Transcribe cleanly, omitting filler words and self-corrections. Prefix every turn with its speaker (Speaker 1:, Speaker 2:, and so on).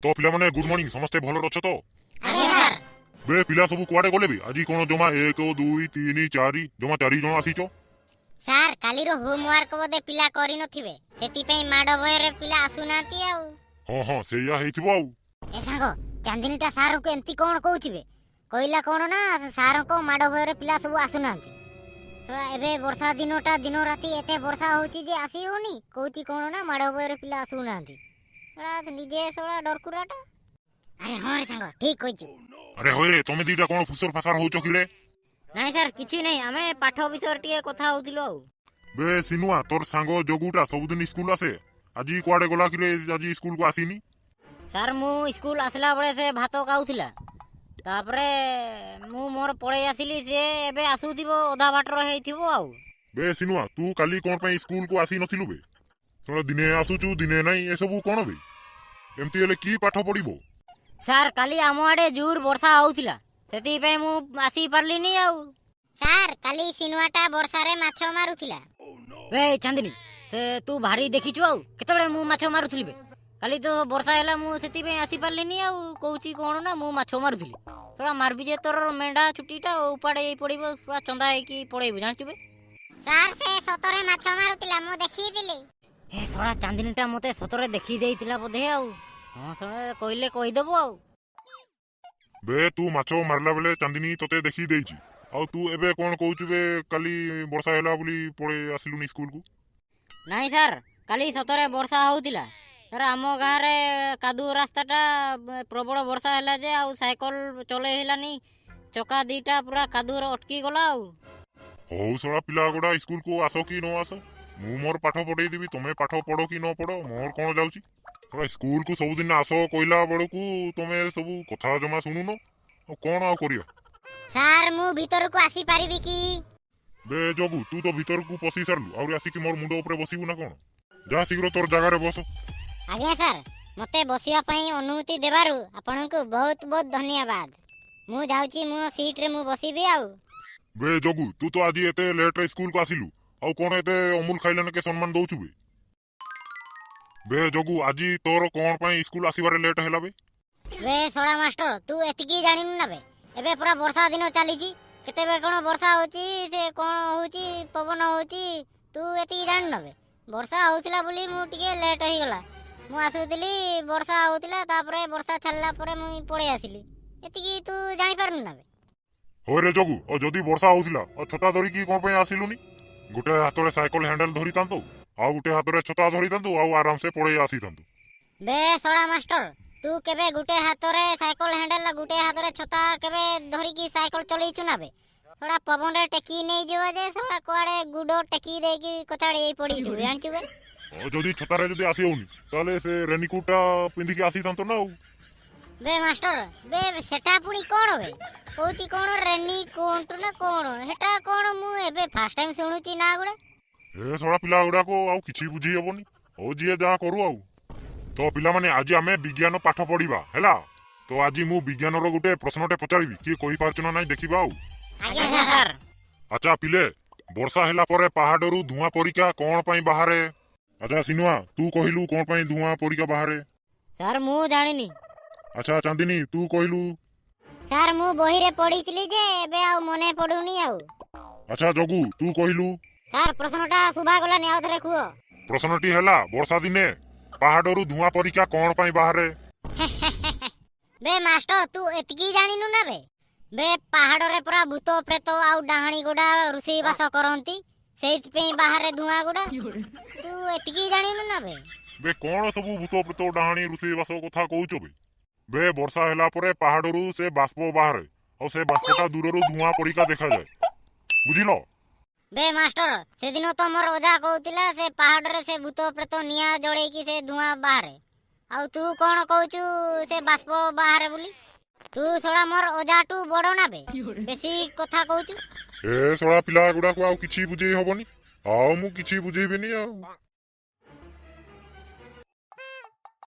Speaker 1: ତ ପିଲାମାନେ, good morning. ସମସ୍ତେ ଭଲରେ ଅଛ ତ?
Speaker 2: ଆଜ୍ଞା ସାର୍।
Speaker 1: ବେ ପିଲା ସବୁ କୁଆଡେ ଗଲେ ବେ? ଆଜି କଣ ଜମା ଏକ, ଦୁଇ, ତିନି, ଚାରି, ଜମା ଚାରି ଜଣ ଆସିଛ?
Speaker 2: ସାର୍, କାଲିର ହୋମୱାର୍କ ବୋଧେ ପିଲା କରିନଥିବେ, ସେଥିପାଇଁ ମାଡ଼ ଭୟରେ ପିଲା ଆସୁନାହାନ୍ତି ଆଉ।
Speaker 1: ହଁ, ସେଇଆ ହେଇଥିବ ଆଉ।
Speaker 2: ଏ ସାଙ୍ଗ, ଚାନ୍ଦିନୀଟା ସାରଙ୍କୁ ଏମିତି କଣ କହୁଛି ବେ? କହିଲା କଣ ନା ସାରଙ୍କ ମାଡ଼ ଭୟରେ ପିଲା ସବୁ ଆସୁନାହାନ୍ତି। ଶଳା, ଏବେ ବର୍ଷା ଦିନଟା, ଦିନ ରାତି ଏତେ ବର୍ଷା ହଉଛି ଯେ ଆସି ହଉନି, କହୁଛି କଣ ନା ମାଡ଼ ଭୟରେ ପିଲା ଆସୁନାହାନ୍ତି। ଶଳା ନିଜେ ଶଳା ଡରକୁରାଟା। ଆରେ ହଁ ରେ ସାଙ୍ଗ, ଠିକ କହିଛୁ।
Speaker 1: ଆରେ ହଇରେ, ତମେ ଦିଟା କଣ ଫୁସର ଫାସାର ହଉଛ କିରେ?
Speaker 3: ନାଇଁ ସାର୍, କିଛି ନାହିଁ। ଆମେ ପାଠ ବିଷୟରେ ଟିକେ କଥା ହଉଥିଲୁ ଆଉ।
Speaker 1: ବେ ସିନୁଆ, ତୋର ସାଙ୍ଗ ଜଗୁଟା ସବୁଦିନ ସ୍କୁଲ ଆସେ, ଆଜି କୁଆଡେ ଗଲା କିରେ? ଆଜି ସ୍କୁଲକୁ ଆସିନି।
Speaker 3: ସାର୍, ମୁଁ ସ୍କୁଲ ଆସିଲା ବେଳେ ସେ ଭାତ ଖାଉଥିଲା। ତାପରେ ମୁଁ ମୋର ପଳେଇ ଆସିଲି। ସେ ଏବେ ଆସୁଥିବ, ଅଧା ବାଟର ହେଇଥିବ ଆଉ।
Speaker 1: ବେ ସିନୁଆ, ତୁ କାଲି କଣ ପାଇଁ ସ୍କୁଲକୁ ଆସି ନଥିଲୁ ବେ? ଶଳା, ଦିନେ ଆସୁଛୁ ଦିନେ ନାହିଁ, ଏସବୁ କଣ ବେ? ଏମିତି ହେଲେ କି ପାଠ ପଢିବ?
Speaker 3: ସାର୍, କାଲି ଆମ ଆଡ଼େ ଜୋର ବର୍ଷା ହଉଥିଲା, ସେଥିପାଇଁ ମୁଁ ଆସି ପାରିଲିନି ଆଉ।
Speaker 2: ସାର୍, କାଲି ସିନୁଆଟା ବର୍ଷାରେ ମାଛ ମାରୁଥିଲା।
Speaker 3: ବେ ଚାନ୍ଦିନୀ, ସେ ତୁ ଭାରି ଦେଖିଛୁ ଆଉ। କେତେବେଳେ ମୁଁ ମାଛ ମାରୁଥିଲି ବେ? କାଲି ତ ବର୍ଷା ହେଲା, ମୁଁ ସେଥିପାଇଁ ଆସିପାରିଲିନି ଆଉ। କହୁଛି କଣ ନା ମୁଁ ମାଛ ମାରୁଥିଲି। ଶଳା, ମାରବି ଯେ ତୋର ମେଣ୍ଢା ଚୁଟିଟା ଉପାଡ଼େ ହେଇ ପଡ଼ିବ, ପୁରା ଚନ୍ଦା ହେଇକି ପଳେଇବୁ, ଜାଣିଛୁ ବେ?
Speaker 2: ସାର୍, ସେ ସତରେ ମାଛ ମାରୁଥିଲା, ମୁଁ ଦେଖିଥିଲି।
Speaker 3: ଏ ଶଳା ଚାନ୍ଦିନୀଟା ମତେ ସତରେ ଦେଖି ଦେଇଥିଲା ବୋଧେ ଆଉ। ହଁ ଶଳା, କହିଲେ କହିଦବୁ ଆଉ।
Speaker 1: ବେ, ତୁ ମାଛ ମାରିଲା ବେଳେ ଚାନ୍ଦିନୀ ତତେ ଦେଖି ଦେଇଛି, ଆଉ ତୁ ଏବେ କଣ କହୁଛୁ ବେ, କାଲି ବର୍ଷା ହେଲା ବୋଲି ପଳେଇ ଆସିଲୁନି ସ୍କୁଲକୁ?
Speaker 3: ନାଇଁ ସାର୍, କାଲି ସତରେ ବର୍ଷା ହଉଥିଲା ସାର୍। ଆମ ଗାଁରେ କାଦୁଅ ରାସ୍ତାଟା, ପ୍ରବଳ ବର୍ଷା ହେଲା ଯେ ଆଉ ସାଇକେଲ ଚଲେଇ ହେଲାନି। ଚକା ଦିଟା ପୁରା କାଦୁଅରେ ଅଟକି ଗଲା ଆଉ।
Speaker 1: ହଉ ଶଳା ପିଲା ଗୁଡା, ସ୍କୁଲକୁ ଆସ କି ନ ଆସ, ମୁଁ ମୋର ପାଠ ପଢେଇ ଦେବି। ତମେ ପାଠ ପଢ କି ନ ପଢ, ମୋର କଣ ଯାଉଛି? ଶଳା, ସ୍କୁଲକୁ ସବୁଦିନ ଆସ କହିଲା ବେଳକୁ ତମେ ସବୁ କଥା ଜମା ଶୁଣୁନ। ଆଉ କଣ ଆଉ କରିବା?
Speaker 2: ସାର୍, ମୁଁ ଭିତରକୁ ଆସିପାରିବି କି?
Speaker 1: ବେ ଜଗୁ, ତୁ ତ ଭିତରକୁ ପଶି ସାରିଲୁ, ଆହୁରି ଆସିକି ମୋର ମୁଣ୍ଡ ଉପରେ ବସିବୁ ନା କଣ? ଯା, ଶୀଘ୍ର ତୋର ଜାଗାରେ ବସ।
Speaker 2: ଆଜ୍ଞା ସାର୍, ମୋତେ ବସିବା ପାଇଁ ଅନୁମତି ଦେବାରୁ ଆପଣଙ୍କୁ ବହୁତ ବହୁତ ଧନ୍ୟବାଦ। ମୁଁ ଯାଉଛି, ମୋ ସିଟ୍ରେ ମୁଁ ବସିବି ଆଉ।
Speaker 1: ବେ ଜଗୁ, ତୁ ତ ଆଜି ଏତେ ଲେଟ୍ରେ ସ୍କୁଲକୁ ଆସିଲୁ, ଆଉ କଣ ଏତେ ଅମୁଲ ଖାଇଲେ କେ ସମ୍ମାନ ଦଉଛୁ ବେ? ବେ ଜଗୁ, ଆଜି ତୋର କଣ ପାଇଁ ସ୍କୁଲ ଆସିବାରେ ଲେଟ୍ ହେଲା ବେ?
Speaker 2: ବେ ଶଳା ମାଷ୍ଟର, ତୁ ଏତିକି ଜାଣିନୁ ନା ବେ? ଏବେ ପୁରା ବର୍ଷା ଦିନ ଚାଲିଛି, କେତେବେଳେ କଣ ବର୍ଷା ହଉଛି, ସେ କଣ ହଉଛି, ପବନ ହଉଛି, ତୁ ଏତିକି ଜାଣିନୁ ନା ବେ? ବର୍ଷା ହଉଥିଲା ବୋଲି ମୁଁ ଟିକେ ଲେଟ୍ ହେଇଗଲା। ମୁଁ ଆସୁଥିଲି, ବର୍ଷା ହଉଥିଲା, ତାପରେ ବର୍ଷା ଛାଡ଼ିଲା ପରେ ମୁଁ ପଳେଇ ଆସିଲି। ଏତିକି ତୁ ଜାଣିପାରୁନୁ ନା ବେ?
Speaker 1: ହଇରେ ଜଗୁ, ଆଉ ଯଦି ବର୍ଷା ହଉଥିଲା, ଆଉ ଛତା ଧରିକି କଣ ପାଇଁ ଆସିଲୁନି? ଗୋଟେ ହାତରେ ସାଇକେଲ ହ୍ୟାଣ୍ଡେଲ ଧରିଥାନ୍ତୁ, ଆଉ ଗୋଟେ ହାତରେ ଛତା ଧରିଥାନ୍ତୁ, ଆଉ ଆରାମସେ ପଳେଇ ଆସିଥାନ୍ତୁ।
Speaker 2: ବେ ଶଳା ମାଷ୍ଟର, ତୁ କେବେ ଗୋଟେ ହାତରେ ସାଇକେଲ ହ୍ୟାଣ୍ଡେଲ, ଗୋଟେ ହାତରେ ଛତା କେବେ ଧରିକି ସାଇକେଲ ଚଲେଇଛୁ ନା ବେ? ଶଳା, ପବନରେ ଟେକି ନେଇଯିବ ଯେ ଶଳା କୁଆଡେ ଗୁଡ ଟେକି ଦେଇକି କଚାଡ଼ି ହେଇ ପଡିଥିବୁ, ଜାଣିଛୁ ବେ?
Speaker 1: ଆଉ ଯଦି ଛତାରେ ଯଦି ଆସି ହଉନି, ତାହେଲେ ସେ ରେନିକୋଟ ଟା ପିନ୍ଧିକି ଆସିଥାନ୍ତ ନା ଆଉ।
Speaker 2: ବେ ମାଷ୍ଟର ବେ, ସେଟା ପୁଣି କଣ ବେ? କହୁଛି କଣ ରେନି କୋଟ ନା କଣ, ସେଟା କଣ? ମୁଁ ଏବେ ଫାର୍ଷ୍ଟ ଟାଇମ ଶୁଣୁଛି ନା ଗୁଡା।
Speaker 1: ଏ ଶଳା ପିଲା ଗୁଡାକ, ଆଉ କିଛି ବୁଝି ହବନି। ହଉ, ଯିଏ ଯାହା କରୁ ଆଉ। ତ ପିଲାମାନେ, ଆଜି ଆମେ ବିଜ୍ଞାନ ପାଠ ପଢିବା, ହେଲା? ତ ଆଜି ମୁଁ ବିଜ୍ଞାନର ଗୋଟେ ପ୍ରଶ୍ନଟେ ପଚାରିବି, କିଏ କହିପାରୁଛ ନା ନାଇଁ ଦେଖିବା ଆଉ।
Speaker 2: ଆଜ୍ଞା
Speaker 3: ଆଜ୍ଞା
Speaker 2: ସାର୍।
Speaker 3: ସାର୍।
Speaker 1: ଆଚ୍ଛା ପିଲେ, ବର୍ଷା ହେଲା ପରେ ପାହାଡରୁ ଧୂଆଁ ପରିକା କଣ ପାଇଁ ବାହାରେ? ଆଚ୍ଛା ସିନୁଆ, ତୁ କହିଲୁ, କଣ ପାଇଁ ଧୂଆଁ ପରିକା ବାହାରେ?
Speaker 3: ସାର୍, ମୁଁ ଜାଣିନି।
Speaker 1: ଆଚ୍ଛା ଚାନ୍ଦିନୀ, ତୁ କହିଲୁ।
Speaker 2: ସାର୍, ମୁଁ ବହିରେ ପଢିଥିଲି ଯେ ଏବେ ଆଉ ମନେ ପଡୁନି ଆଉ।
Speaker 1: ଆଚ୍ଛା ଜଗୁ, ତୁ କହିଲୁ।
Speaker 2: ସାର୍, ପ୍ରଶ୍ନଟା ଶୁଭା ଗଲାନି, ଆଉ ଥରେ କୁହ।
Speaker 1: ପ୍ରଶ୍ନଟି ହେଲା, ବର୍ଷା ଦିନେ ପାହାଡରୁ ଧୂଆଁ ପରିକା କଣ ପାଇଁ ବାହାରେ?
Speaker 2: ବେ ମାଷ୍ଟର, ତୁ ଏତିକି ଜାଣିନୁ ନା ବେ? ବେ, ପାହାଡରେ ପୁରା ଭୂତ ପ୍ରେତ ଆଉ ଡାହାଣୀ ଗୁଡା ରୋଷେଇ ବାସ କରନ୍ତି, ସେଇଥିପାଇଁ ବାହାରେ ଧୂଆଁ ଗୁଡା। ତୁ ଏତିକି ଜାଣିନୁ ନା ବେ?
Speaker 1: ବେ, କଣ ସବୁ ଭୂତ ପ୍ରେତ ଡାହାଣୀ ରୋଷେଇ ବାସ କଥା କହୁଛ ବେ? ବେ, ବର୍ଷା ହେଲା ପରେ ପାହାଡରୁ ସେ ବାଷ୍ପ ବାହାରେ, ଆଉ ସେ ବାଷ୍ପଟା ଦୂରରୁ ଧୂଆଁ ପରିକା ଦେଖାଯାଏ, ବୁଝିଲ?
Speaker 2: ବେ ମାଷ୍ଟର, ସେଦିନ ତ ମୋର ଅଜା କହୁଥିଲା ସେ ପାହାଡରେ ସେ ଭୂତ ପ୍ରେତ ନିଆଁ ଜଳେଇକି ସେ ଧୂଆଁ ବାହାରେ, ଆଉ ତୁ କଣ କହୁଛୁ ସେ ବାଷ୍ପ ବାହାରେ ବୋଲି? ତୁ ଶଳା ମୋର ଅଜାଠୁ ବଡ ନା ବେ? ବେଶୀ କଥା କହୁଛୁ।
Speaker 1: ଏ ଶଳା ପିଲା ଗୁଡାକୁ ଆଉ କିଛି ବୁଝେଇ ହବନି, ଆଉ ମୁଁ କିଛି ବୁଝେଇବିନି ଆଉ।